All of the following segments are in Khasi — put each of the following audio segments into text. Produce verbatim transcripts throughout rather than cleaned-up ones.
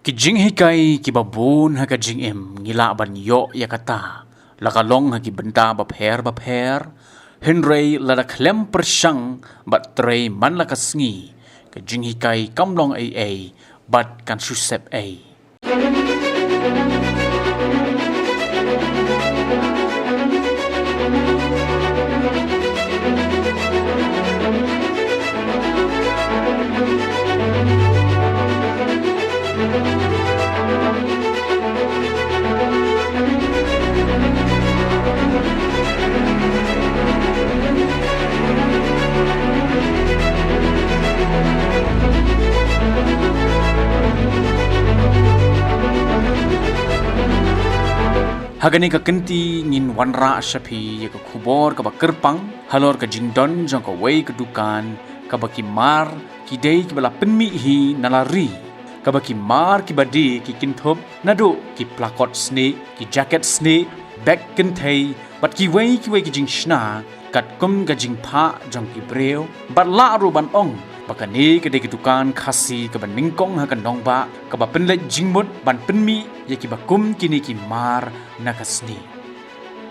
Ki jinghikai kiba bun ha ka jingim ngi lah ban ïoh ïa kata, la ka long ha ki bynta bapher bapher, hynrei lada khlem pyrshang bad trei man la ka sngi, ka jinghikai kam long ei ei bad kan shu sep ei. Ha kane ka kynti ngin wanrah sha phi ïa ka khubor kaba kyrpang halor ka jingdon jong kawei ka dukan kaba ki mar ki dei kiba la pynmih hi na la ri, kaba ki mar kiba die ki kynthup naduh ki plakot snieh, ki jaket snieh, bek kynthei bad kiwei kiwei ki jingshna katkum ka jingphah jong ki briew. Bad lah ruh ban ong ba kane ka dei ka dukan Khasi kaba nyngkong ha ka nongbah kaba pynleit jingmut ban pynmih ïa kiba kum kine ki mar na ka snieh.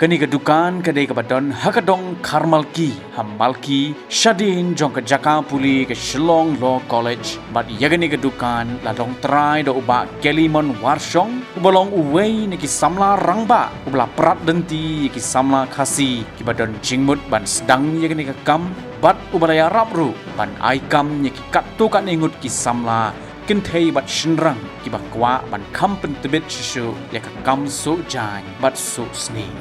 Kane ka dukan ka dei kaba don ha ka dong Kharmalki, ha Malki, shadien jong ka jaka pule ka Shillong Law College. Bad ïa kane ka dukan la dong trai da u Bah Kelimon Warshong, uba long uwei na ki samla rangbah uba la prat lynti ïa ki samla Khasi kiba don jingmut ban sdang ïa kane ka kam, bad uba la ïarap ruh ban ai kam ïa ki katto katne ngut ki samla kynthei bad shynrang kiba kwah ban kham pyntbit shuh shuh ïa ka kam suh jaiñ bad suh snieh.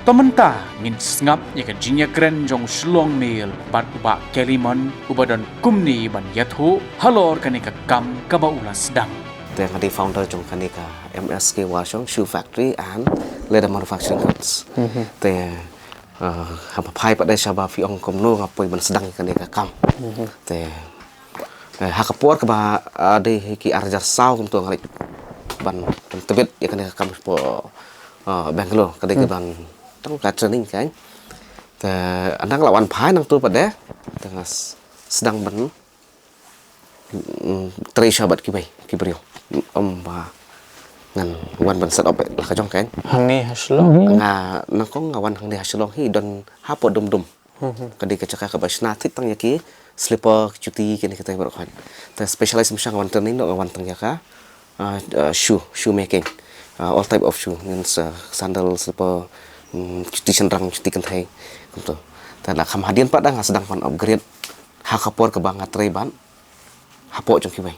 To mynta ngin sngap ïa ka jingïakren jong u Shillong Mail bad u Bah Kelimon uba don kumne ban ïathuh halor kane ka kam kaba u la sdang. Te nga dei founder jong kane ka M S K Warshong Shoe Factory and Leather Manufacturing Goods. Te, eh, haba phai pat de shaba phi ong kumno nga poi ban sdang ïa kane ka kam. Te, eh, ha ka por kaba, ah, dei hi ki ar hajar saw kumto nga leit ban, ban tbit ïa kane ka kam hapoh, ah, Bangalore, ka dei ka ban tang ka training kan. Te ynda nga la wan phai nangto pat de, te nga s-, sdang ban, mm, trei sha bad kiwei ki briew. Ym ba ngan wan ban set up la ka jong kan. Hangne ha Shillong hi? Nga nyngkong nga wan hangne ha Shillong hi, don hapoh Dum Dum. Ka dei ka jaka kaba shna thik tang ïa ki slipper, ki juti, kine kita baroh khoit. Te specialize mynshwa nga wan training noh nga wan tang ïa ka, ah, ah, shoe, shoe making. Ah, all type of shoe, means, ah, sandal, slipper, mm, juti shynrang, juti kynthei, kumto. Te la kham hadien pat de nga sdang ban upgrade ha ka por kaba nga trei ban hapoh jong kiwei.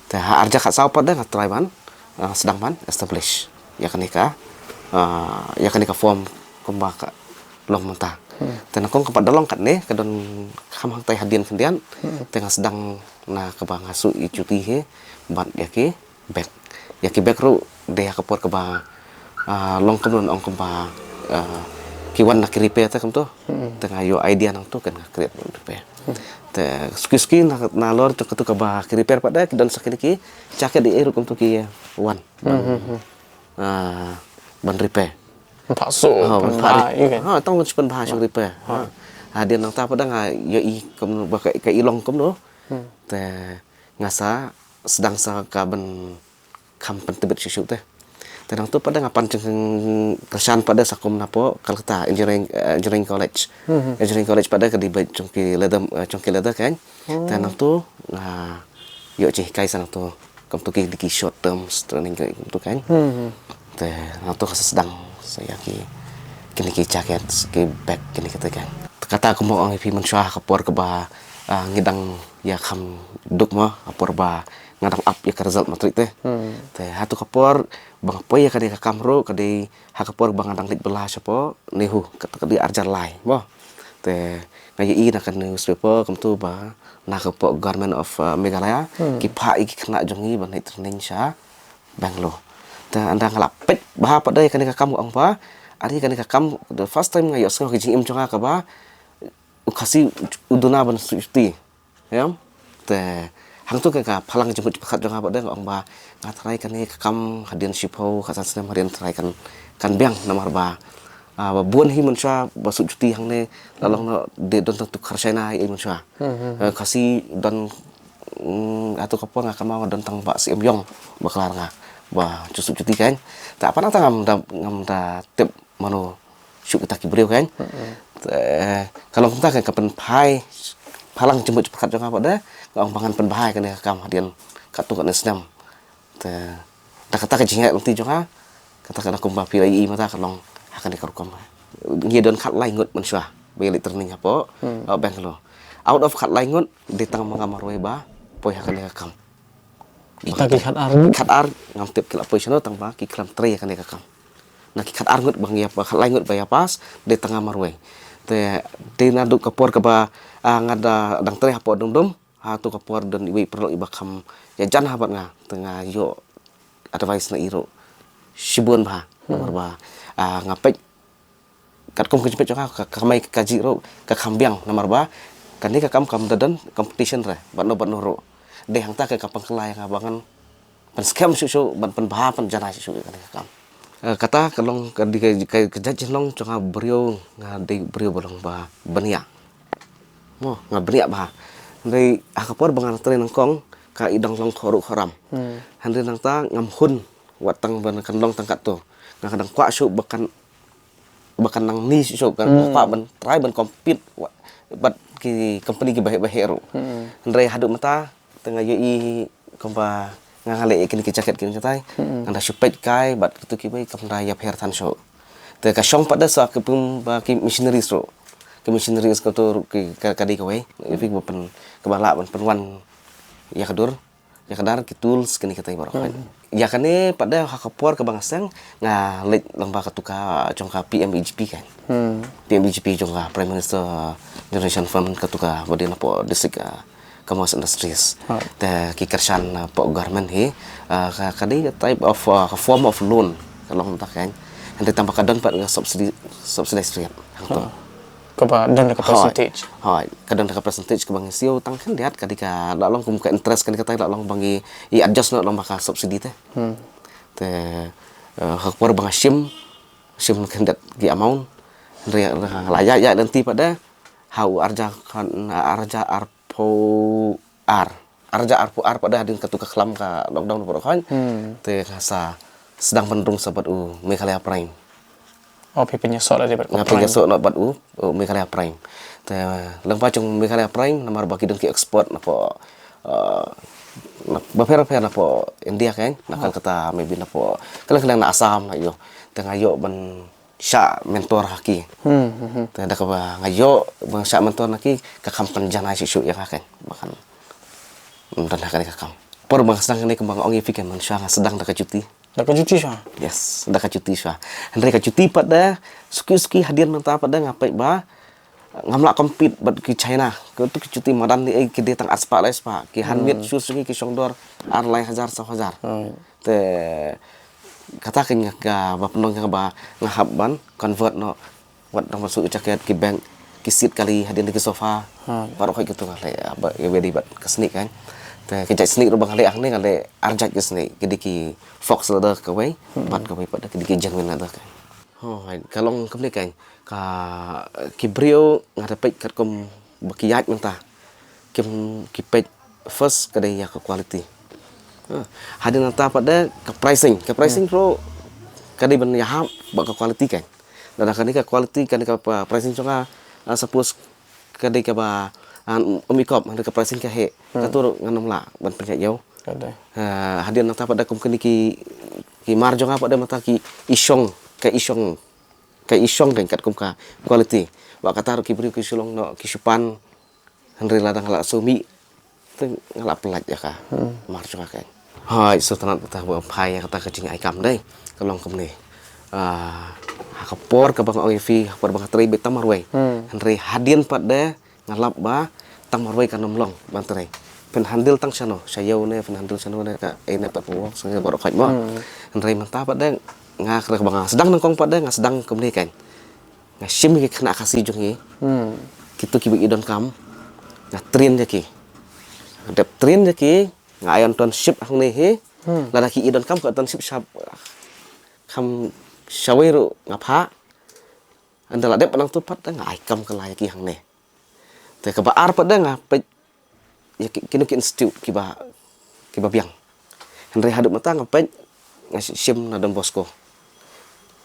Te ha ar hajar khatsaw pat de nga try ban, ah, sdang ban establish ïa kane ka, ah, ïa kane ka form kumba ka long mynta. Te nyngkong ka pat da long katne, ka don kham hangtai hadien khyndiat. Te nga sdang na kaba nga suh ïa juti hi bad ïa ki bag. Ïa ki bag ruh dei ha ka por kaba, ah, long kumno ong kumba, ah, ki wan na ki repair te kumto. Te nga ïoh idea nangto kan nga create ban repair. Te suki suki na, nalor jong katu kaba ki repair pat de ki don sa kine ki jacket, ei ei ruh kumto ki wan ban, ah, ban repair. Pynphah suh, oh, pynphah, pynphah, ri-, ïa kan? Ha, tang ban pynphah shuh repair. Ha. Hadien nangta pat de nga ïohi kumno ba ka, ka i long kumno. Te nga sa sdang sa ka ban kham pyntbit shuh shuh te. Te nangto pat de nga pan jingkyrshan pat de sa kum napoh Calcutta Engineering, eh, Engineering College. Engineering College pat de ka dei beit jong ki leather, eh, jong ki leather kan. Te nangto nga ïoh jinghikai sa nangto. Kumto ki dei ki short term training kumto kan. Te nangto ka sa sdang sa ïa ki, kine ki jacket, ki bag, kine kita kan. Kata kumba ong ïa phi mynshwa ha ka por kaba, ah, ngi dang ïa kham duk mo, ha por ba nga dang ap ïa ka result matric te. Te hatu ka por ba nga poi ïa kane ka kam ruh ka dei ha ka por ba nga dang leit bylla shapoh NEHU, kata ka dei ar hajar lai mo. Te nga ïohi na ka newspaper kumto ba na ka poh Government of, uh, Meghalaya ki phah ïa ki khynnah jong ngi ban leit training sha Bangalore. Te ynda nga la peit bha pat de ïa kane ka kam, nga ong ba, ari kane ka kam, the first time nga ïohsngew ha ka jingim jong nga kaba u Khasi u duna ban suh juti. Em? Te hangto ka, ka phalang jingmut jingpyrkhat jong nga pat de, nga ong ba nga try kane ka kam hadien shiphew khatsan snem hadien, try kan, kan biang, namar ba, ah, ba bun hi mynshwa ba suh juti hangne, la long noh de, don tang tu khar China hi mynshwa. Eh, Khasi don mm, hato ka por nga kynmaw don tang Bah Syiem Yong, bakla nga, ba ju suk juti kan. Te pat nangta ngam da, ngam da tip mano shuh kita ki briew kan. Te ka long kumta kan, ka pynphai phalang jingmut jingpyrkhat jong nga pat de, nga ong ba ngan pynbha ïa kane ka kam hadien katto katne snem. Te da kata ka jingïaid lynti jong nga, kata ka da kumba phi la ïohi mynta ka long ha kane ka rukom. Ngi don khatlai ngut mynshuwa ba ïaleit training hapoh, uh, Bangalore. Out of khatlai ngut, dei tang ma nga marwei ba poi ha kane ka kam. Kita ki khatar ngut. Khatar, ngam tip ki la poi shano, tang ba ki khlem trei ha kane ka kam. Na ki khatar ngut ba ngi ïa pa, khatlai ngut ba ïa pass, dei tang nga marwei. Te dei naduh ka por kaba, ah, nga da dang trei hapoh Dum Dum, hato ka por don iwei i paralok iba kham ïajan ha bad nga, te nga ïoh advice na i ruh shibun bha. Namar ba, ah, nga peit katkum ka jingpeit jong nga, ka, ka kamai kajih ruh ka kham biang, namar ba kane ka kam kam da don competition re bad no bad no ruh. Dei hangta ka, ka pynkylla ïa nga ba ngan pynskhem shuh shuh, ban pynbha, pynjanai shuh shuh ïa kane ka kam. Eh, kata ka long ka dei ka, ka, ka jait jinglong jong nga briew, nga dei briew ba long ba bniah. Mo, nga bniah bha. Hynrei ha ka por ba ngan trei nyngkong, ka i dang long khoroh khoram. Hynrei nangta ngam hun wat tang ban kan long tang katto. Nga ka dang kwah shuh ba kan, ba kan nangne shuh shuh, kan kwah ban try ban compete wa-, bad ki company kiba heh ba heh ruh. Hynrei haduh mynta te nga ïohi kumba nga, nga leh ïa kine ki jacket kine katai, nga da shu peit kai bad kito kiwei kam da ïapher than shuh. Te ka shong pat de sa ka pum ba ki machineries ruh. Ki machineries kato ruh ki ka, ka dei kawei. Ïa phi ba pyn, kaba lah ban pynwan ïa ka dur, ïa ka dar, ki tools kine katai baroh. Ïa kane pat de ha ka por kaba nga seng, nga leit lyngba katu ka jong ka P M E G P kan. P M E G P jong ka Prime Minister Generation Fund, katu kaba dei napoh district, ah, Commerce Industries. Te ki kyrshan, ah, poh government hi, ah, ka, ka dei ka type of, ah, ka form of loan ka long ta kan. Hynrei tang ba ka don pat ka subsidy, subsidized rate. Hangto. Kaba don ka percentage. Hooid, ka don ka percentage kaba ngi siew tang khyndiat, ka dei ka la long kum ka interest, ka dei katai la long ba ngi i adjust noh lyngba ka subsidy te. Te, eh, ha ka por ba nga shim, shim khyndiat ki amount. Hynrei la ïaid ïaid lynti pat de ha u arhajar khat, arhajar arphew ar, arhajar arphew ar pat de hadien katu ka khlam ka lockdown baroh khoit. Te nga sa sdang ban rung sa bad u Meghalaya Prime. Oh, phi pynïasoh la dei bad u Prime. Nga pynïasoh noh bad u, u Meghalaya Prime. Te lyngba jong Meghalaya Prime namar ba ki don ki export napoh, eh, na, bapher bapher napoh India kan, na Kolkata, maybe napoh, ka leng ka leng na Assam na ïoh. Te nga ïoh ban shah mentor ha ki. Te da kaba nga ïoh ban shah mentor na ki, ka kham pynjanai shuh shuh ïa nga kan. Ba kan ym don ha kane ka kam. Por ba nga sdang kane, kumba nga ong ïa phi kan, mynshuwa nga sdang da ka juti. Da ka juti shuwa? Yes, da ka juti shuwa. Hynrei ka juti pat de, suki suki hadien mynta pat de nga peit ba ngam lah compete bad ki China. Kito ki juti madan ne, eh, ki dei tang arspah laispah. Ki handmade shoes jong ki, ki shong dor ar lai hajar, saw hajar. Te kata ka nga, kaba pynlong ïa nga ba nga hap ban convert noh. Wat dang ban shu jacket, ki bag, ki seat kali, hadien ki sofa. Baroh khoit kito nga leh, ah, ba, ïa wei dei bad ka snieh kan. Te ki jait snieh ruh ba nga leh hangne, nga leh ar jait ki snieh. Ki dei ki fox leather kawei, bad kawei pat ki dei ki genuine leather kan. Hooid, ka long kumne kan. Ka, ki briew nga da peit katkum ba ki ïaid mynta. Kim, ki peit first ka dei ïa ka quality. Ha, hadien nangta pat de ka pricing, ka pricing ruh ka dei ban ïahap bad ka quality kan. Lada kane ka quality, kane ka pa-, pricing jong nga, ah, suppose ka dei kaba, ah, um ikop, hynrei ka pricing ka heh, kato ruh ngan ym lah ban pynïaid ïa u. Ha, hadien nangta pat de kum kine ki, ki mar jong nga pat de mynta ki i shong, ka i shong, ka i shong kan katkum ka quality. Wat kata ruh ki briew ki shu long noh, ki shu pan, hynrei lada nga la shu mih, te nga la pyllait ïa ka mar jong nga kan. Hooid, sngewtynnat kata ba phai ïa kata ka jingai kam dei. Ka long kumne. Ah, ha ka por kaba nga ong ïa phi, ha ka por ba nga trei beit tang marwei. Hynrei hadien pat de nga lap ba tang marwei kan ym long ban trei. Phin handle tang shano, sha ïew ne, phin handle shano ne, ka, eh, ne pat pynwok, sha ïew baroh khoit mo. Hynrei mynta pat de nga khreh ba nga sdang nyngkong pat de nga sdang kumne kan. Nga shim ki khynnah Khasi jong ngi. Kito kiba i donkam. Nga train ïa ki. Nga dep train ïa ki, nga ai internship hangne hi. Lada ki i donkam ka internship shap, kham shawei ruh nga phah. Ynda la dep nangtu pat nga ai kam kylla ïa ki hangne. Te kaba ar pat de nga peit ïa ki, kino ki institute kiba, kiba biang. Hynrei haduh mynta nga peit nga shi-, shim na Don Bosco.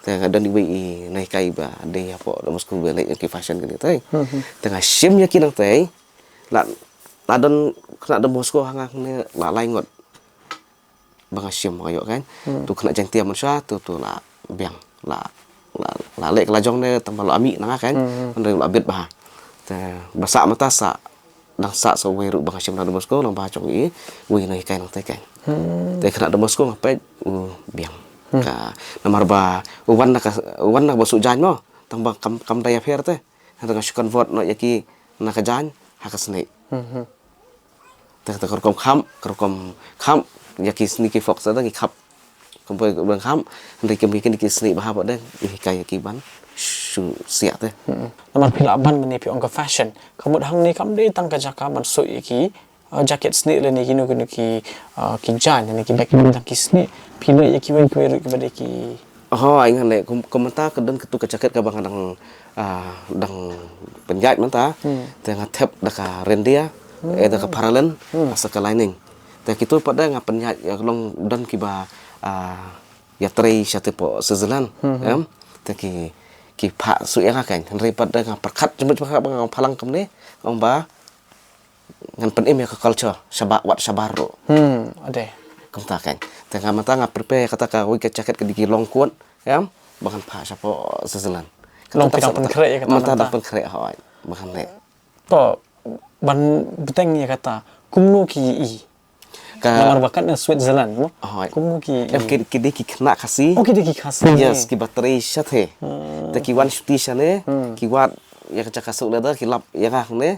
Te nga don iwei i nonghikai ba dei hapoh Don Bosco ba leh ïa ki fashion kine te. Te nga shim ïa ki nangtei. La, la don khynnah Don Bosco ha nga hangne la lai ngut ba nga shim, nga ïoh kan. Tu khynnah Jaintia mynshuwa tu, tu la biang, la, la, la leh ka la jong ne tang ba la mih na nga kan. Hynrei la bit bha. Te ba sah mynta sah, dang sah sa uwei ruh ba nga shim na Don Bosco, nang ba jong i uwei nonghikai nangtei kan. Te khynnah Don Bosco nga peit u biang. Ka namar ba u wan na ka, u wan na ka ba suk jaiñ mo, tang ba kam, kam da ïapher te. Hynrei nga shu convert noh ïa ki na ka jaiñ ha ka snieh. Te, te ka rukom kham, ka rukom kham ïa ki snieh ki folk sa da ngi khap. Kum poi ka bang kham, hynrei kum ïa kine ki snieh ba hap da ngi hikai ïa ki ban shu siah te. Namar phi lah ban mynne phi ong ka fashion. Ka mut hangne kam dei tang ka jaka ban suh ïa ki, ah, jaket snieh lane kino kino ki, ah, ki jaiñ lane ki bag ki bun tang ki snieh. Phi leh ïa kiwei kiwei ruh kiba dei ki. Hooid, nga leh kum, kum mynta ka don katu ka jaket kaba nga dang, ah, dang pynïaid mynta. Te nga thep da ka reindeer, eh, da ka paralin, sa ka lining. Te kitu pat de nga pynïaid ïa ka long don kiba, ah, ïatrei shatei hapoh Switzerland. Em? Te ki, ki phah suh ïa nga kan. Hynrei pat de nga pyrkhat jingmut jingpyrkhat ba nga phalang kumne, ong ba ngan pynim ïa ka culture shabar, wat shabar ruh. Hmm, ade. Kumta kan. Te nga mynta nga prepare kata kawei ka jaket ka dei ki long coat, em, ba ngan phah shapoh Switzerland. Long phi dang pynkhreh ïa kata mynta? Mynta dang pynkhreh, hooid, ba ngan leh. To, ban bteng ïa kata, kumno ki i? Ka namar ba katne Switzerland mo? Hooid. Kumno ki i? Em, ki, ki dei ki khynnah Khasi. Oh, ki dei ki Khasi. Yes, kiba trei shatei. Te ki wan shuti shane, ki wad ïa ka jaka suh leather, ki lap ïa nga hangne.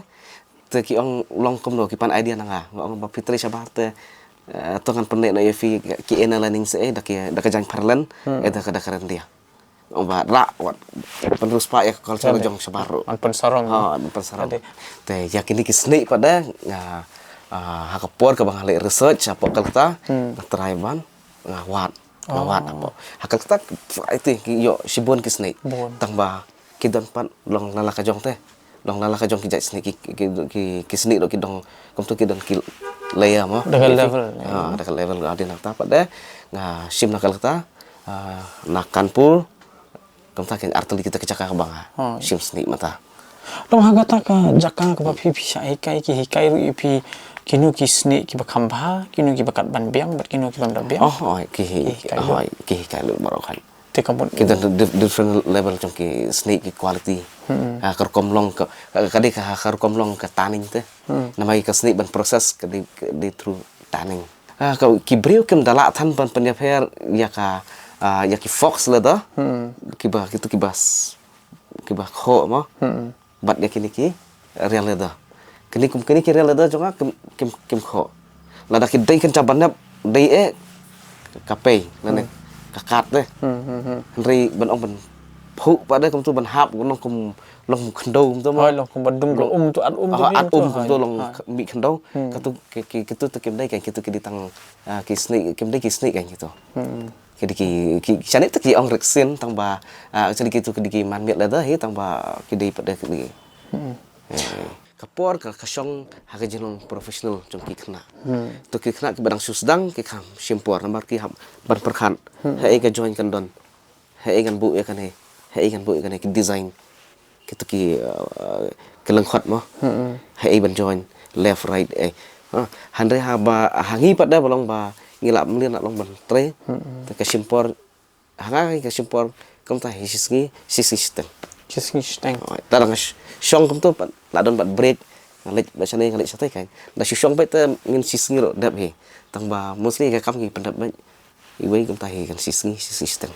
Te ki ong long kumno, ki pan idea na nga. Nga ong ba phi trei shabar te, eh, to ngan pynneh noh ïa phi ki inner lining sa, eh, da ki, da ka jaiñ paralin, eh, da ka, da ka reindeer. Ong ba rah wat pynriewspah ïa ka culture jong shabar ruh. Ban pynsarong. Ha, ban pynsarong. Te ïa kine ki snieh pat de nga, ah, ha ka por kaba nga leh research hapoh Kolkata, nga try ban, nga wad. Nga wad hapoh. Ha Kolkata, ïa te ki ïoh shibun ki snieh. Tang ba ki don pat long na la ka jong te. Long na la ka jong ki jait snieh ki, ki, ki, ki snieh ruh ki don, kumtu ki don ki layer mo. Da ka level. Ha, da ka level, ade nangta pat de nga shim na Kolkata, ah, na Kanpur, kumta ki artylli kita ki jaka kaba nga shim snieh mynta. Long ha kata ka jaka kaba phi, phi shah hikai, ki hikai ruh ïa phi kino ki snieh kiba kham bha, kino kiba kat ban biang bad kino ki bym da biang? Oh, oh, ki hi-, ki hikai ruh. Oh, ki hikai ruh baroh kan. Te ka mut ki don dif-, different level jong ki snieh ki quality. Ha ka rukom long ka, ka, ka dei ka, ha ka rukom long ka tanning te. Namar ka snieh ban process ka dei, ka dei through tanning. Ah, ka, ki briew kim da lah than ban pynïapher ïa ka, ah, ïa ki fox leather. Kiba, kitu kiba s-, kiba khoh mo. Bad ïa kine ki real leather. Kine kum kine ki real leather jong nga kim, kim, kim khoh. Lada ki dei kynja ba nep dei eh ka pei lane ka kat de. Hynrei ban ong ban phuh pat de kumtu ban hap long kum long khyndew kumtu mo. Hooid, long kum ba dung ka um tu, at um tu, at um kumtu long mih khyndew. Katu ki, ki, kitu tu kim dei kan, kitu ki dei tang, ah, ki snieh, kim dei ki snieh kan kitu. Ki dei ki, ki, shane te ki ong riksin tang ba, ah, actually kitu ki dei ki man miet leather hi tang ba ki dei pat de ki dei. Eh, ka por ka, ka shong ha ka jinglong professional jong ki khynnah. To ki khynnah kiba dang shu sdang ki kham shim por namar ki hap ban pyrkhat. Haei ka join kan don. Haei ngan buh ïa kane. Haei ngan buh ïa kane ki design. Kitu ki, uh, ki lyngkhot mo. Haei ban join left, right, eh. Ha, hynrei haba ha ngi pat de ba long ba ngi lah mlien lah long ban trei. Te ka shim por, ha nga ka shim por kumta hi shisngi, shisngi shiteng. Shisngi shiteng. Oh, te dang sh-, shong kumtu pat la don pat break. Nga leit ba shane nga leit shatei kan. Da shu shong beit te ngin shisngi ruh dep hi. Tang ba mostly ka kam ngi pyndep beit. Iwei kumta hi kan shisngi, shisngi shiteng.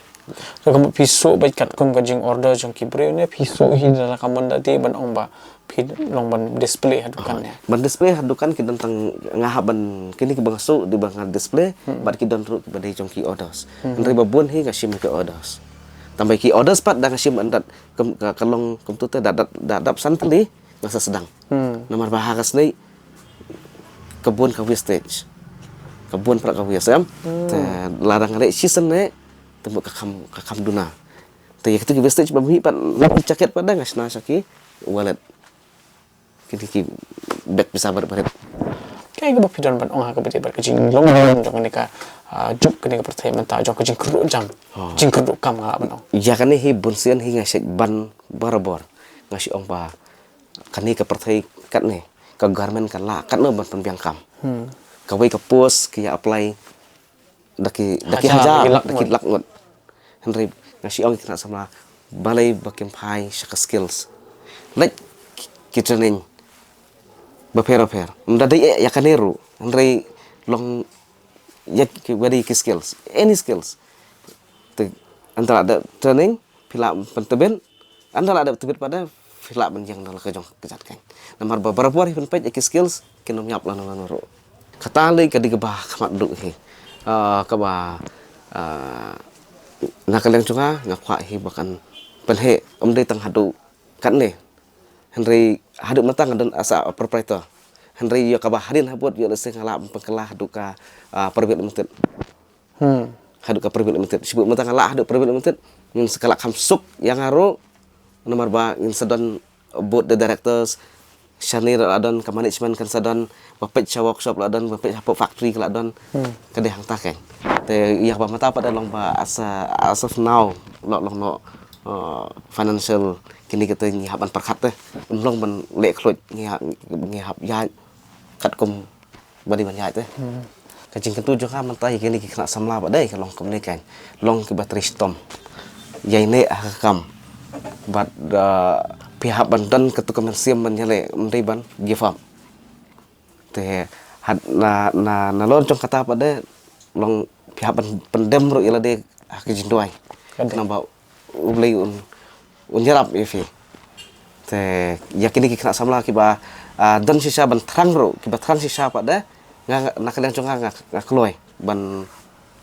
Te ka mut phi suh beit katkum ka jingorder jong ki briew ne phi suh hi da la ka mon da dei ban ong ba phi long ban display ha dukan ne? Ban display ha dukan ki don tang nga hap ban kine kiba nga suh dei ba nga display bad ki don ruh kiba dei jong ki orders. Hynrei ba bun hi nga shim ki orders. Tang ba ki orders pat da nga shim ban dat kum ka, ka long kumtu te da, da, da dap san tylli nga sa sdang. Namar ba ha ka snieh ka bun ka wastage. Ka bun pat ka waste em. Te lada nga leh shisien ne te mut ka kham, ka kham duna. Te ïa kitu ki wastage ba mih pat na ki jaket pat de nga shna sha ki wallet. Kine ki bag pisa barit barit. Kaei kaba phi don ban ong ha kaba ïadei bad ka jinglong jong kane ka, ah, juk kane ka pyrthei mynta jong ka jingkyrduh jam. Oh. Jingkyrduh kam nga lah ban ong. Ïa kane hi bun sien hi nga shait ban barabor. Nga shu ong ba kane ka pyrthei katne, ka government ka lah katno ban pynbiang kam. Hmm. Kawei ka post ki ïa apply da ki, da ki hajar, da ki lak ngut. Da ki lak ngut. Hynrei nga shu ong ïa ki khynnah samla, balei ba kim phai sha ka skills. Leit ki, ki training bapher bapher. Ym da dei eh ïa kane ruh. Hynrei long ïa ki, whether ki skills, any skills. Te ynda la dep training, phi lah pyntbit, ynda la dep tbit pat de, phi lah ban ïeng da la ka jong ka jait kane. Namar ba barabor hi pynpeit ïa ki skills, kin ym ïap lano lano ruh. Kata lei ka dei kaba khmat duh hi. Ah, kaba, ah, na ka liang jong nga, nga kwah hi ba kan pynheh, ym dei tang haduh katne. Hynrei haduh mynta nga don as a proprietor. Hynrei ïa kaba hadien habud ïa lehse nga lah ban pynkylla haduh ka, ah, private limited. Hmm. Haduh ka private limited. Shibun mynta nga lah haduh private limited. Ngin sa kylla kham suk ïa nga ruh. Namar ba ngin sa don board the directors. Shane la don ka management kan sa don. Ba peit sha workshop la don. Ba peit hapoh factory ka la don. Hmm. Ka dei hangta kane. Te ïa ba mynta pat da long ba as a, as of now. Long, long noh, uh, financial kine kite ngi hap ban pyrkhat te. Ym long ban leh khluit ngi hap, ngi hap ïaid katkum ba dei ban ïaid te. Hmm. Ka jingkyntu jong nga mynta ïa kine ki khynnah samla ba dei ka long kumne kane. Long kiba trei shitom. Ïaineh ha ka kam. Bad, uh, phi hap ban don katu ka mynsiem ban ïaleh, ym dei ban give up. Te had na, na, nalor jong kata pat de long phi hap ban pyndem ruh ïa lade ha ka jingduwai. Ka dei. Khnang ba U Blei un, un ïarap ïa phi. Te ïa kine ki khynnah samla kiba, ah, don shisha ban thrang ruh, kiba thrang shisha pat de, nga, na ka liang jong nga, nga, nga kloi ban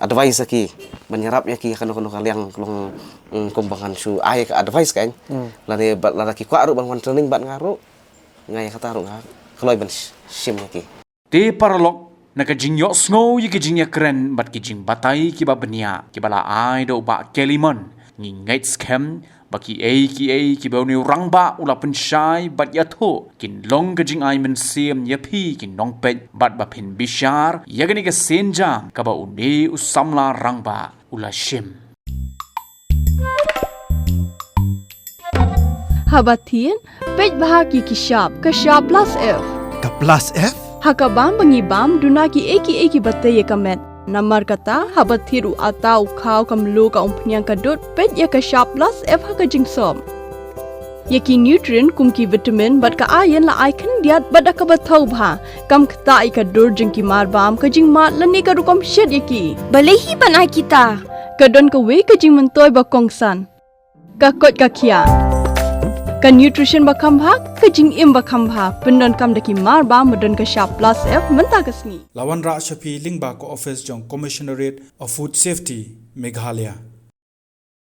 advice ïa ki, ban ïarap ïa ki ha kano kano ka liang, long, mm, kumba ngan shu ai ka advice kane. Hmm. Lane ba, lada ki kwah ruh ban wan training bad nga ruh, nga ïa kata ruh nga kloi ban sh-, shim ïa ki. Te paralok, na ka jingïohsngew ïa ki jingïakren bad ki jingbatai kiba bniah kiba la ai da u Bah Kelly Mon, ngi ngeit skhem ba kiei kiei kiba une u rangbah u la pynshai bad ïathuh kin long ka jingai mynsiem ïa phi ki nongpeit bad ba phin bishar ïa kane ka sienjam kaba une u samla rangbah u la shim. Haba thied, peit bha ki ki shap, ka shap plus F. Ka plus F? Ha ka bam ba ngi bam, duna kiei kiei kiba tei ïa ka met. Namar kata, haba thied u atta u khaw ka mluh ka umphniang ka dud, peit ïa ka shap plus F ha ka jingsop. Ïa ki nutrient kum ki vitamin bad ka iron la ai khyndiat bad da kaba thaw bha. Kam ktah ïa ka dur jong ki mar bam, ka jingmad lane ka rukom shet ïa ki. Balei hi ban ai kita? Ka don kawei ka jingmyntoi ba kongsan. Ka koit ka khiah. Ka nutrition ba kham bha, ka jingim ba kham bha. Pyndonkam da ki mar bam ba don ka shap plus F mynta ka sngi. La wanrah sha phi lyngba ka office jong Commissionerate of Food Safety, Meghalaya.